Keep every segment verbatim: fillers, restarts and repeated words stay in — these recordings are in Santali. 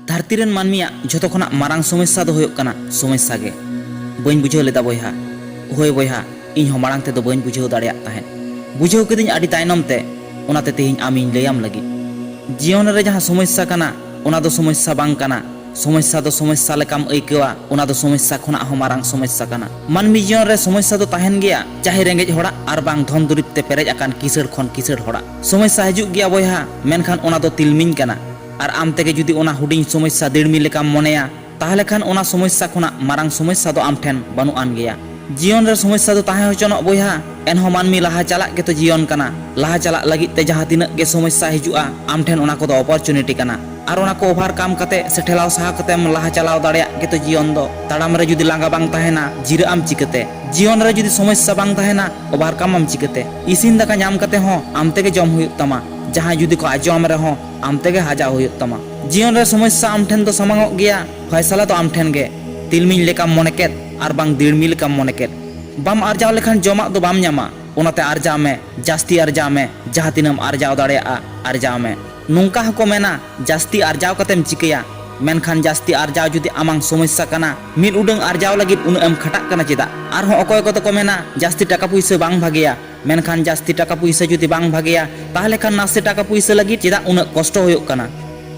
ᱫᱷᱟᱹᱨᱛᱤ ᱨᱮᱱ ᱢᱟᱹᱱᱢᱤᱭᱟᱜ ᱡᱷᱚᱛᱚ ᱠᱷᱚᱱᱟᱜ ᱢᱟᱨᱟᱝ ᱥᱚᱢᱚᱥᱥᱟ ᱫᱚ ᱦᱩᱭᱩᱜ ᱠᱟᱱᱟ ᱥᱚᱢᱚᱥᱥᱟ ᱜᱮ᱾ ᱵᱟᱹᱧ ᱵᱩᱡᱷᱟᱹᱣ ᱞᱮᱫᱟ ᱵᱚᱭᱦᱟ᱾ ᱦᱳᱭ ᱵᱚᱭᱦᱟ, ᱤᱧ ᱦᱚᱸ ᱢᱟᱲᱟᱝ ᱛᱮᱫᱚ ᱵᱟᱹᱧ ᱵᱩᱡᱷᱟᱹᱣ ᱫᱟᱲᱮᱭᱟᱜ ᱛᱟᱦᱮᱸᱫ᱾ ᱵᱩᱡᱷᱟᱹᱣ ᱠᱤᱫᱟᱹᱧ ᱟᱹᱰᱤ ᱛᱟᱭᱱᱚᱢ ᱛᱮ, ᱚᱱᱟᱛᱮ ᱛᱮᱦᱮᱧ ᱟᱢᱤᱧ ᱞᱟᱹᱭᱟᱢ ᱞᱟᱹᱜᱤᱫ᱾ ᱡᱤᱭᱚᱱ ᱨᱮ ᱡᱟᱦᱟᱸ ᱥᱚᱢᱚᱥᱥᱟ ᱠᱟᱱᱟ, ᱚᱱᱟ ᱫᱚ ᱥᱚᱢᱚᱥᱥᱟ ᱵᱟᱝ ᱠᱟᱱᱟ᱾ ᱥᱚᱢᱚᱥᱥᱟ ᱫᱚ ᱥᱚᱢᱚᱥᱥᱟ ᱞᱮᱠᱟᱢ ᱟᱹᱭᱠᱟᱹᱣᱟ, ᱚᱱᱟ ᱫᱚ ᱥᱚᱢᱚᱥᱥᱟ ᱠᱷᱚᱱᱟᱜ ᱦᱚᱸ ᱢᱟᱨᱟᱝ ᱥᱚᱢᱚᱥᱥᱟ ᱠᱟᱱᱟ᱾ ᱢᱟᱹᱱᱢᱤ ᱡᱤᱭᱚᱱ ᱨᱮ ᱥᱚᱢᱚᱥᱥᱟ ᱫᱚ ᱛᱟᱦᱮᱱ ᱜᱮᱭᱟ, ᱪᱟᱦᱮ ᱨᱮᱸᱜᱮᱡ ᱦᱚᱲᱟᱜ ᱟᱨ ᱵᱟᱝ ᱫᱷᱚᱱ ᱫᱩᱨᱤᱵ ᱛᱮ ᱯᱮᱨᱮᱡ ᱟᱠᱟᱱ ᱠᱤᱥᱟᱹᱬ ᱠᱷᱚᱱ ᱠᱤᱥᱟᱹᱬ ᱦᱚᱲᱟᱜ᱾ ᱥᱚᱢᱚᱥᱥᱟ ᱦᱤᱡᱩᱜ ᱜᱮᱭᱟ ᱵᱚᱭᱦᱟ, ᱢᱮᱱᱠᱷᱟᱱ ᱚᱱᱟ ᱫᱚ ᱛᱤᱞᱢᱤᱧ ᱠᱟᱱᱟ᱾ ᱟᱨ ᱟᱢ ᱛᱮᱜᱮ ᱡᱩᱫᱤ ᱚᱱᱟ ᱦᱩᱰᱤᱧ ᱥᱚᱢᱚᱥᱥᱟ ᱫᱤᱲᱢᱤ ᱞᱮᱠᱟᱢ ᱢᱚᱱᱮᱭᱟ, ᱛᱟᱦᱞᱮ ᱠᱷᱟᱱ ᱚᱱᱟ ᱥᱚᱢᱚᱥᱥᱟ ᱠᱷᱚᱱᱟᱜ ᱢᱟᱨᱟᱝ ᱥᱚᱢᱚᱥᱥᱟ ᱫᱚ ᱟᱢ ᱴᱷᱮᱱ ᱵᱟᱹᱱᱩᱜ ᱟᱱ ᱜᱮᱭᱟ᱾ ᱡᱤᱭᱚᱱ ᱨᱮ ᱥᱚᱢᱚᱥᱥᱟ ᱫᱚ ᱛᱟᱦᱮᱸ ᱦᱚᱪᱚᱱᱚᱜ ᱵᱚᱭᱦᱟ, ᱮᱱᱦᱚᱸ ᱢᱟᱹᱱᱢᱤ ᱞᱟᱦᱟ ᱪᱟᱞᱟᱜ ᱜᱮᱛᱚ ᱡᱤᱭᱚᱱ ᱠᱟᱱᱟ᱾ ᱞᱟᱦᱟ ᱪᱟᱞᱟᱜ ᱞᱟᱹᱜᱤᱫ ᱛᱮ ᱡᱟᱦᱟᱸ ᱛᱤᱱᱟᱹᱜ ᱜᱮ ᱥᱚᱢᱚᱥᱥᱟ ᱦᱤᱡᱩᱜᱼᱟ, ᱟᱢ ᱴᱷᱮᱱ ᱚᱱᱟ ᱠᱚᱫᱚ opportunity ᱠᱟᱱᱟ᱾ ᱟᱨ ᱚᱱᱟ ᱠᱚ overcome ᱠᱟᱛᱮ ᱥᱮ ᱴᱷᱮᱞᱟᱣ ᱥᱟᱦᱟ ᱠᱟᱛᱮᱢ ᱞᱟᱦᱟ ᱪᱟᱞᱟᱣ ᱫᱟᱲᱮᱭᱟᱜ ᱜᱮᱛᱚ ᱡᱤᱭᱚᱱ ᱫᱚ᱾ ᱛᱟᱲᱟᱢ ᱨᱮ ᱡᱩᱫᱤ ᱞᱟᱸᱜᱟ ᱵᱟᱝ ᱛᱟᱦᱮᱱᱟ, ᱡᱤᱨᱟᱹᱜ ᱟᱢ ᱪᱤᱠᱟᱹᱛᱮ? ᱡᱤᱭᱚᱱ ᱨᱮ ᱡᱩᱫᱤ ᱥᱚᱢᱚᱥᱥᱟ ᱵᱟᱝ ᱛᱟᱦᱮᱱᱟ, overcome ᱟᱢ ᱪᱤᱠᱟᱹᱛᱮ? ᱤᱥᱤᱱ ᱫᱟᱠᱟ ᱧᱟᱢ ᱠᱟᱛᱮ ᱦᱚᱸ ᱟᱢ ᱛᱮᱜᱮ ᱡᱚᱢ ᱦᱩᱭᱩᱜ ᱛᱟᱢᱟ᱾ ᱡᱟᱦᱟᱸᱭ ᱡᱩᱫᱤ ᱠᱚ ᱟᱡᱚᱢ ᱨᱮᱦᱚᱸ, ᱟᱢ ᱛᱮᱜᱮ ᱦᱟᱡᱟᱣ ᱦᱩᱭᱩᱜ ᱛᱟᱢᱟ᱾ ᱡᱤᱭᱚᱱ ᱨᱮ ᱥᱚᱢᱚᱥᱥᱟ ᱟᱢ ᱴᱷᱮᱱ ᱫᱚ ᱥᱟᱢᱟᱝᱚᱜ ᱜᱮᱭᱟ, ᱯᱷᱚᱭᱥᱟᱞᱟ ᱫᱚ ᱟᱢ ᱴᱷᱮᱱ ᱜᱮ᱾ ᱛᱤᱞᱢᱤᱧ ᱞᱮᱠᱟᱢ ᱢᱚᱱᱮ ᱠᱮᱫ ᱟᱨ ᱵᱟᱝ ᱫᱤᱲᱢᱤ ᱞᱮᱠᱟᱢ ᱢᱚᱱᱮ ᱠᱮᱫ᱾ ᱵᱟᱢ ᱟᱨᱡᱟᱣ ᱞᱮᱠᱷᱟᱱ ᱡᱚᱢᱟᱜ ᱫᱚ ᱵᱟᱢ ᱧᱟᱢᱟ᱾ ᱚᱱᱟᱛᱮ ᱟᱨᱡᱟᱣ ᱢᱮ, ᱡᱟᱹᱥᱛᱤ ᱟᱨᱡᱟᱣ ᱢᱮ, ᱡᱟᱦᱟᱸ ᱛᱤᱱᱟᱹᱜ ᱮᱢ ᱟᱨᱡᱟᱣ ᱫᱟᱲᱮᱭᱟᱜᱼᱟ, ᱟᱨᱡᱟᱣ ᱢᱮ᱾ ᱱᱚᱝᱠᱟ ᱦᱚᱸᱠᱚ ᱢᱮᱱᱟ, ᱡᱟᱹᱥᱛᱤ ᱟᱨᱡᱟᱣ ᱠᱟᱛᱮᱢ ᱪᱤᱠᱟᱹᱭᱟ? ᱢᱮᱱᱠᱷᱟᱱ ᱡᱟᱹᱥᱛᱤ ᱟᱨᱡᱟᱣ ᱡᱩᱫᱤ ᱟᱢᱟᱝ ᱥᱚᱢᱚᱥᱥᱟ ᱠᱟᱱᱟ, ᱢᱤᱫ ᱩᱰᱟᱹᱝ ᱟᱨᱡᱟᱣ ᱞᱟᱹᱜᱤᱫ ᱩᱱᱟᱹᱜ ᱮᱢ ᱠᱷᱟᱴᱟᱜ ᱠᱟᱱᱟ ᱪᱮᱫᱟᱜ? ᱟᱨᱦᱚᱸ ᱚᱠᱚᱭ ᱠᱚᱫᱚ ᱠᱚ ᱢᱮᱱᱟ, ᱡᱟᱹᱥᱛᱤ ᱴᱟᱠᱟ ᱯᱩᱭᱥᱟᱹ ᱵᱟᱝ ᱵᱷᱟᱜᱮᱭᱟ᱾ ᱢᱮᱱᱠᱷᱟᱱ ᱡᱟᱹᱥᱛᱤ ᱴᱟᱠᱟ ᱯᱩᱭᱥᱟᱹ ᱡᱩᱫᱤ ᱵᱟᱝ ᱵᱷᱟᱜᱮᱭᱟ, ᱛᱟᱦᱞᱮ ᱠᱷᱟᱱ ᱱᱟᱥᱮ ᱴᱟᱠᱟ ᱯᱩᱭᱥᱟᱹ ᱞᱟᱹᱜᱤᱫ ᱪᱮᱫᱟᱜ ᱩᱱᱟᱹᱜ ᱠᱚᱥᱴᱚ ᱦᱩᱭᱩᱜ ᱠᱟᱱᱟ?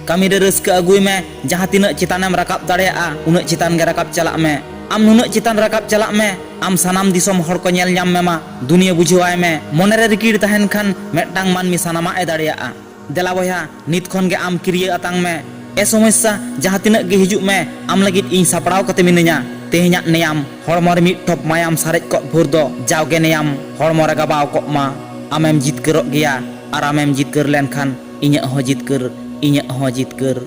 ᱠᱟᱹᱢᱤ ᱨᱮ ᱨᱟᱹᱥᱠᱟᱹ ᱟᱹᱜᱩᱭ ᱢᱮ, ᱡᱟᱦᱟᱸ ᱛᱤᱱᱟᱹᱜ ᱪᱮᱛᱟᱱᱮᱢ ᱨᱟᱠᱟᱵ ᱫᱟᱲᱮᱭᱟᱜᱼᱟ, ᱩᱱᱟᱹᱜ ᱪᱮᱛᱟᱱ ᱜᱮ ᱨᱟᱠᱟᱵ ᱪᱟᱞᱟᱜ ᱢᱮ᱾ ᱟᱢ ᱱᱩᱱᱟᱹᱜ ᱪᱮᱛᱟᱱ ᱨᱟᱠᱟᱵ ᱪᱟᱞᱟᱜ ᱢᱮ, ᱟᱢ ᱥᱟᱱᱟᱢ ᱫᱤᱥᱚᱢ ᱦᱚᱲ ᱠᱚ ᱧᱮᱞ ᱧᱟᱢ ᱢᱮᱢᱟ, ᱫᱩᱱᱤᱭᱟᱹ ᱵᱩᱡᱷᱟᱹᱣᱟᱭ ᱢᱮ᱾ ᱢᱚᱱᱮ ᱨᱮ ᱨᱤᱠᱤᱲ ᱛᱟᱦᱮᱱ ᱠᱷᱟᱱ ᱢᱤᱫᱴᱟᱝ ᱢᱟᱹᱱᱢᱤ ᱥᱟᱱᱟᱢᱟᱜ ᱮ ᱫᱟᱲᱮᱭᱟᱜᱼᱟ᱾ ᱫᱮᱞᱟ ᱵᱚᱭᱦᱟ, ᱱᱤᱛ ᱠᱷᱚᱱ ᱜᱮ ᱟᱢ ᱠᱤᱨᱭᱟᱹ ᱟᱛᱟᱝ ᱢᱮ᱾ ᱮ ᱥᱚᱢᱚᱥᱥᱟ, ᱡᱟᱦᱟᱸ ᱛᱤᱱᱟᱹᱜ ᱜᱮ ᱦᱤᱡᱩᱜ ᱢᱮ, ᱟᱢ ᱞᱟᱹᱜᱤᱫ ᱤᱧ ᱥᱟᱯᱲᱟᱣ ᱠᱟᱛᱮ ᱢᱤᱱᱟᱹᱧᱟ᱾ ᱛᱮᱦᱮᱧᱟᱜ ᱱᱮᱭᱟᱢ, ᱦᱚᱲᱢᱚ ᱨᱮ ᱢᱤᱫ ᱴᱷᱚᱯ ᱢᱟᱭᱟᱢ ᱥᱟᱨᱮᱡ ᱠᱚᱜ ᱵᱷᱳᱨ ᱫᱚ ᱡᱟᱣᱜᱮ ᱱᱮᱭᱟᱢ ᱦᱚᱲᱢᱚ ᱨᱮ ᱜᱟᱵᱟᱣ ᱠᱚᱜ ᱢᱟ᱾ ᱟᱢᱮᱢ ᱡᱤᱛᱠᱟᱹᱨᱚᱜ ᱜᱮᱭᱟ, ᱟᱨ ᱟᱢᱮᱢ ᱡᱤᱛᱠᱟᱹᱨ ᱞᱮᱱᱠᱷᱟᱱ ᱤᱧᱟᱹᱜ ᱦᱚᱸ ᱡᱤᱛᱠᱟᱹᱨ, ᱤᱧᱟᱹᱜ ᱦᱚᱸ ᱡᱤᱛᱠᱟᱹᱨ᱾